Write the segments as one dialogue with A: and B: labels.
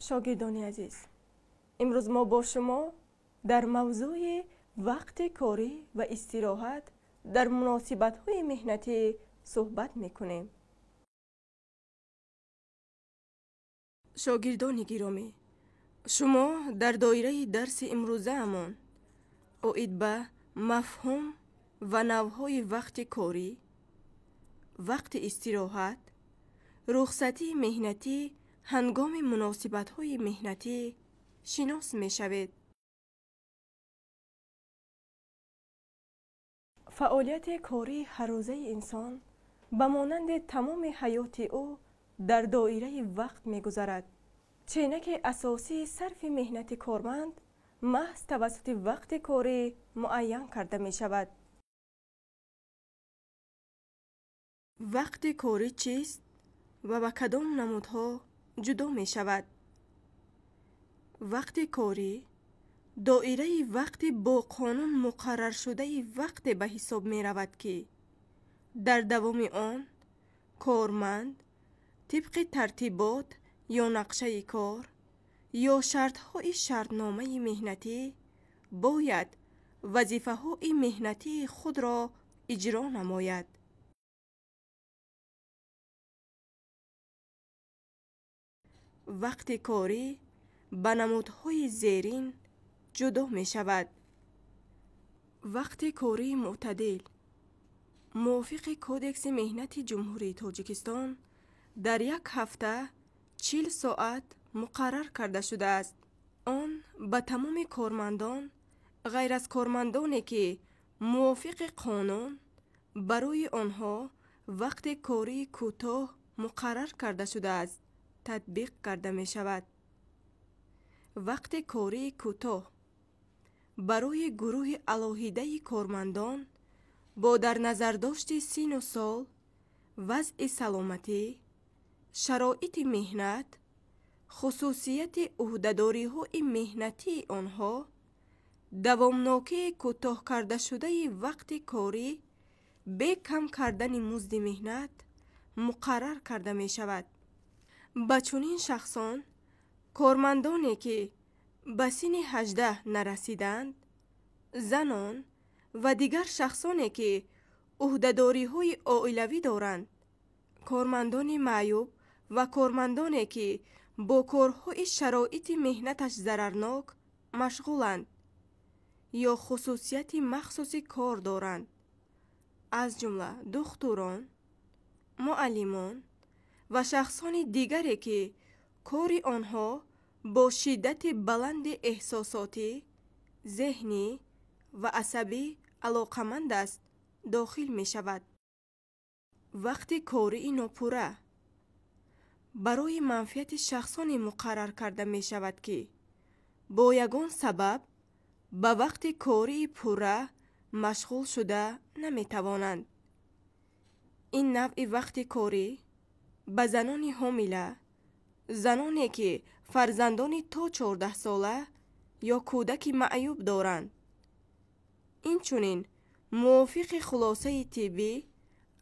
A: Шогирдони азиз, имрӯз мо бо шумо дар мавзӯи вақти корӣ ва истироҳат дар муносибатҳои меҳнатӣ суҳбат мекунем. Шогирдони гиромӣ, шумо дар доираи дарси имрӯзаамон оид ба мафҳум ва навъҳои вақти корӣ, вақти истироҳат, рухсатии меҳнатӣ ҳангоми муносибатҳои меҳнатӣ шинос мешавед. Фаъолияти кории ҳаррӯзаи инсон ба монанди тамоми ҳаёти ӯ дар доираи вақт мегузарад. Ченаки асосии сарфи меҳнати корманд маҳз тавассути вақти корӣ муайян карда мешавад. Вақти корӣ чист ва ба кадом намудҳо ҷудо мешавад? Вақти корӣ доираи вақти бо қонун муқарраршудаи вақте ба ҳисоб меравад, ки дар давоми он корманд тибқи тартибот ё нақшаи кор ё шартҳои шартномаи меҳнатӣ бояд вазифаҳои меҳнатии худро иҷро намояд. Вақти корӣ ба намудҳои зерин ҷудо мешавад. Вақти кории мӯътадил мувофиқи Кодекси меҳнати Ҷумҳурии Тоҷикистон дар як ҳафта 40 соат муқаррар карда шудааст. Он ба тамоми кормандон, ғайр аз кормандоне, ки мувофиқи қонун барои онҳо вақти кории кӯтоҳ муқаррар карда шудааст, татбиқ карда мешавад. Вақти кории кӯтоҳ барои гурӯҳи алоҳидаи кормандон бо дар назардошти сину сол, вазъи саломатӣ, шароити меҳнат, хусусияти ӯҳдадориҳои меҳнатии онҳо, давомнокии кӯтоҳ кардашудаи вақти корӣ бе кам кардани музди меҳнат муқаррар карда мешавад. Ба чунин шахсон кормандоне, ки ба синни 18 нарасиданд, занон ва дигар шахсоне, ки ӯҳдадориҳои оилавӣ доранд, кормандони маъюб ва кормандоне, ки бо корҳои шароити меҳнаташ зарарнок машғуланд ё хусусияти махсуси кор доранд, аз ҷумла духтурон, муаллимон ва шахсони дигаре, ки кори онҳо бо шиддати баланди эҳсосотӣ, зеҳнӣ ва асабӣ алоқаманд аст, дохил мешавад. Вақти кории нопурра барои манфиати шахсоне муқаррар карда мешавад, ки бо ягон сабаб ба вақти кории пурра машғул шуда наметавонанд. Ин навъи вақти корӣ ба занони ҳомила, заноне, ки фарзандони то 14 сола ё кӯдаки маъюб доранд. Инчунин мувофиқи хулосаи тиббӣ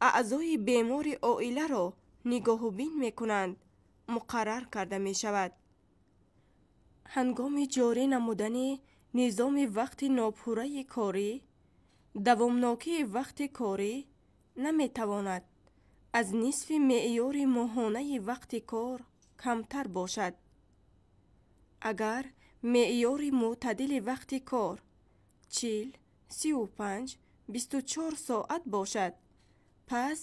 A: аъзои бемори оиларо нигоҳубин мекунанд, муқаррар карда мешавад. Ҳангоми ҷорӣ намудани низоми вақти нопурраи корӣ, давомнокии вақти корӣ наметавонад аз нисфи меъёри моҳонаи вақти кор камтар бошад. Агар меъёри мӯътадили вақти кор 40, 35, 24 соат бошад, пас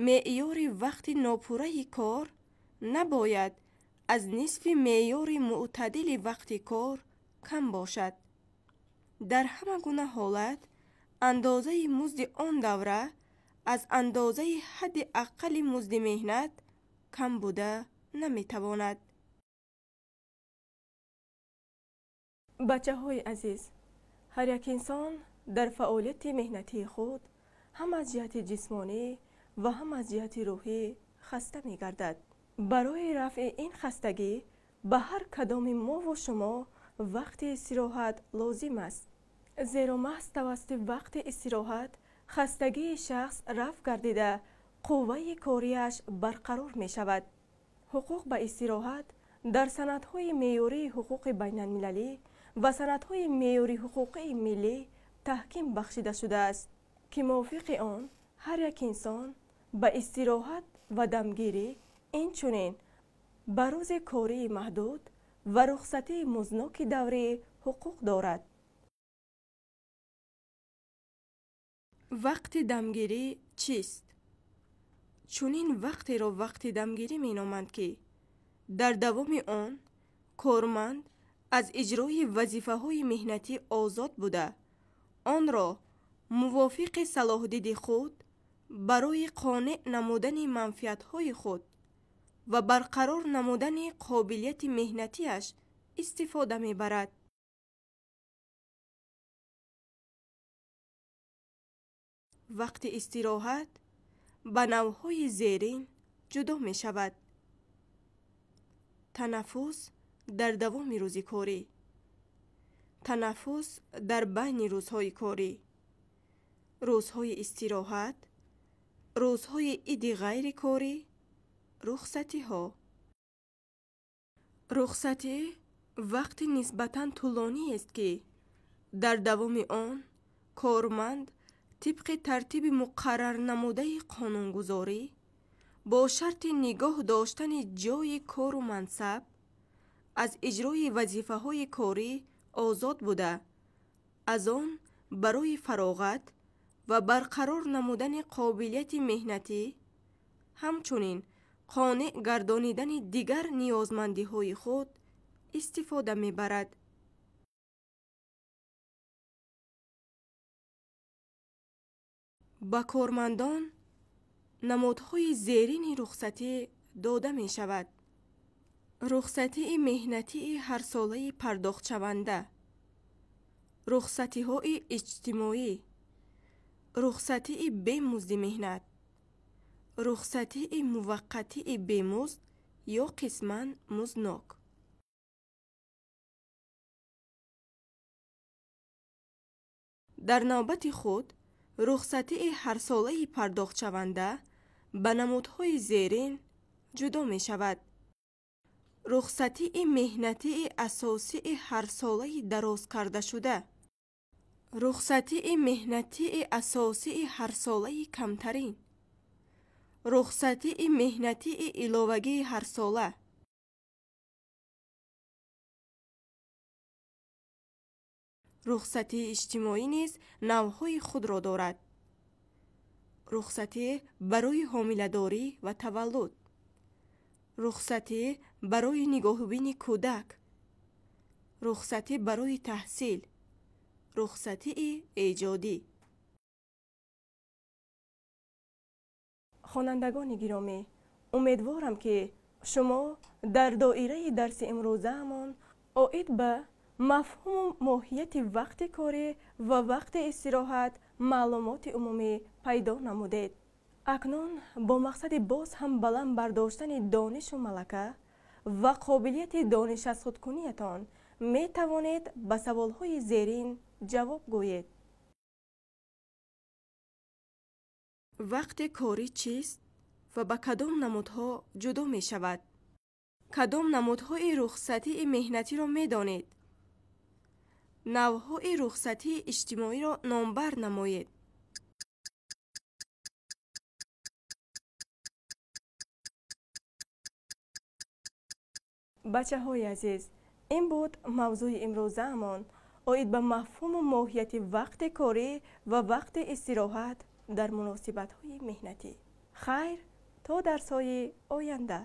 A: меъёри вақти нопурраи кор набояд аз нисфи меъёри мӯътадили вақти кор кам бошад. Дар ҳама гуна ҳолат андозаи музди он давра аз андозаи ҳадди аққали музди меҳнат кам буда наметавонад. Бачаҳои азиз, ҳар як инсон дар фаъолияти меҳнатии худ ҳам аз ҷиҳати ҷисмонӣ ва ҳам аз ҷиҳати рӯҳӣ хаста мегардад. Барои рафъи ин хастагӣ ба ҳар кадоми мову шумо вақти истироҳат лозим аст. Зеро маҳз тавассути вақти истироҳат хастагии шахс рафъ гардида, қувваи кориаш барқарор мешавад. Ҳуқуқ ба истироҳат Дар санадҳои меъёрии ҳуқуқи байналмилалӣ ва санадҳои меъёрии ҳуқуқии миллӣ таҳким бахшида шудааст, ки мувофиқи он ҳар як инсон ба истироҳат ва дамгирӣ, инчунин ба рӯзи кории маҳдуд ва рухсатии муздноки даврӣ ҳуқуқ дорад. Вақти дамгирӣ чист? Чунин вақтеро вақти дамгирӣ меноманд, ки дар давоми он корманд аз иҷрои вазифаҳои меҳнатӣ озод буда, онро мувофиқи салоҳдиди худ барои қонеъ намудани манфиатҳои худ ва барқарор намудани қобилияти меҳнатиаш истифода мебарад. Вақти истироҳат ба навъҳои зерин ҷудо мешавад: танаффус дар давоми рӯзи корӣ, танаффус дар байни рӯзҳои корӣ, рӯзҳои истироҳат, рӯзҳои иди ғайрикорӣ, рухсатиҳо. Рухсатӣ вақти нисбатан тӯлониест, ки дар давоми он корманд тибқи тартиби муқаррарнамудаи қонунгузорӣ бо шарти нигоҳ доштани ҷойи кору мансаб аз иҷрои вазифаҳои корӣ озод буда, аз он барои фароғат ва барқарор намудани қобилияти меҳнатӣ, ҳамчунин қонеъ гардонидани дигар ниёзмандиҳои худ истифода мебарад. Ба кормандон намудҳои зерини рухсатӣ дода мешавад: рухсатии меҳнатии ҳарсолаи пардохтшаванда, рухсатиҳои иҷтимоӣ, рухсатии бемузди меҳнат, рухсатии муваққатии бемузд ё қисман музднок. Дар навбати худ рухсатии ҳарсолаи пардохтшаванда ба намудҳои зерин ҷудо мешавад: рухсатии меҳнатии асосии ҳарсолаи дароз кардашуда, рухсатии меҳнатии асосии ҳарсолаи камтарин, рухсатии меҳнатии иловагии ҳарсола. Рухсатии иҷтимоӣ низ навъҳои худро дорад: рухсатӣ барои ҳомиладорӣ ва таваллуд, рухсатӣ барои нигоҳубини кӯдак, рухсатӣ барои таҳсил, рухсатии эҷодӣ. Хонандагони гиромӣ, умедворам, ки шумо дар доираи дарси имрӯзаамон оид ба мафҳуму моҳияти вақти корӣ ва вақти истироҳат маълумоти умумӣ пайдо намудед. Акнун бо мақсади боз ҳам баланд бардоштани донишу малака ва қобилияти дониш аз худкуниятон метавонед ба саволҳои зерин ҷавоб гӯед. Вақти корӣ чист ва ба кадом намудҳо ҷудо мешавад? Кадом намудҳои рухсатии меҳнатиро медонед? Навъҳои рухсатии иҷтимоиро номбар намоед. Бачаҳои азиз, ин буд мавзӯи имрӯзаамон оид ба мафҳуму моҳияти вақти корӣ ва вақти истироҳат дар муносибатҳои меҳнатӣ. Хайр, то дарсҳои оянда.